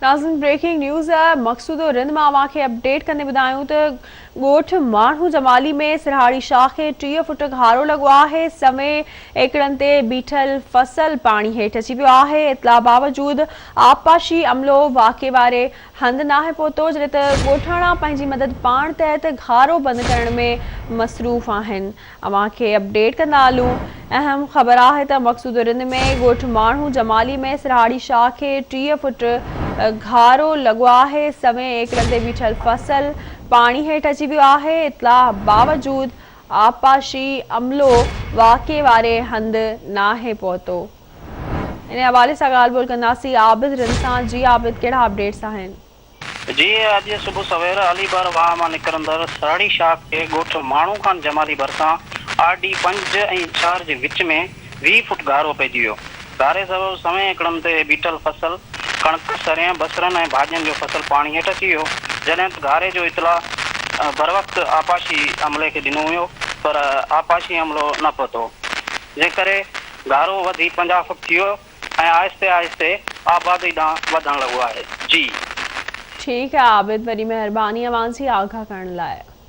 ناظرين breaking news Maqsoodo Rind مان اوهان کي اپڊيٽ ڪندي ٻڌايون ته ڳوٺ ماڻهو جمالي ۾ سرهاڙي شاخ کي 30 فوٽ گهارو لڳو آهي، سوين ايڪڙن تي بيٺل فصل پاڻي هيٺ اچي ويو آهي، اطلاع باوجود آبپاشي عملو واقعي واري هنڌ ناهي پهتو، جڏهن ته ڳوٺاڻا پنهنجي مدد پاڻ تحت گهارو بند ڪرڻ ۾ مصروف آهن. اوهان کي اپڊيٽ ڪندا هلون اهم خبر آهي ته مقصود رند ۾ ڳوٺ ماڻهو جمالي ۾ سرهاڙي شاهه کي 30 فٽ گهارو لڳو آهي سوين ايڪڙن تي بيٺل فصل پاڻي هيٺ اچي ويو آهي اطلاع باوجود آبپاشي عملو واقعي واري هنڌ ناهي پهتو ان حوالي سان ڳالهه ٻولهه ڪنداسين عابد رند سان جي عابد ڪهڙا اپڊيٽس آهن. جي اڄ صبح سوير علي بر واهه مان نڪرندڙ سرهڙي شاخ کي ڳوٺ ماڻهو خان جمالي ڀرسان آر ڊي پنج ۽ چار جي وچ ۾ 20 فوٽ گهارو پئجي ويو. گهاري سبب سوين ايڪڙن تي بيٺل فصل ڪڻڪ، سرينهن، بصرن ۽ ڀاڄين جو فصل پاڻي هيٺ اچي ويو. جڏهن ته گهاري جو اطلاع بروقت آبپاشي عملي کي ڏنو ويو پر آبپاشي عملو نه پهتو جنهن ڪري گهارو وڌي 50 فوٽ ٿي ويو. ۽ آهستي آهستي آبادي ڏانهن وڌڻ لڳو آهي. جي. ٺيڪ آ عابد وڏي مهرباني اوهان جي آگاهه ڪرڻ لاء.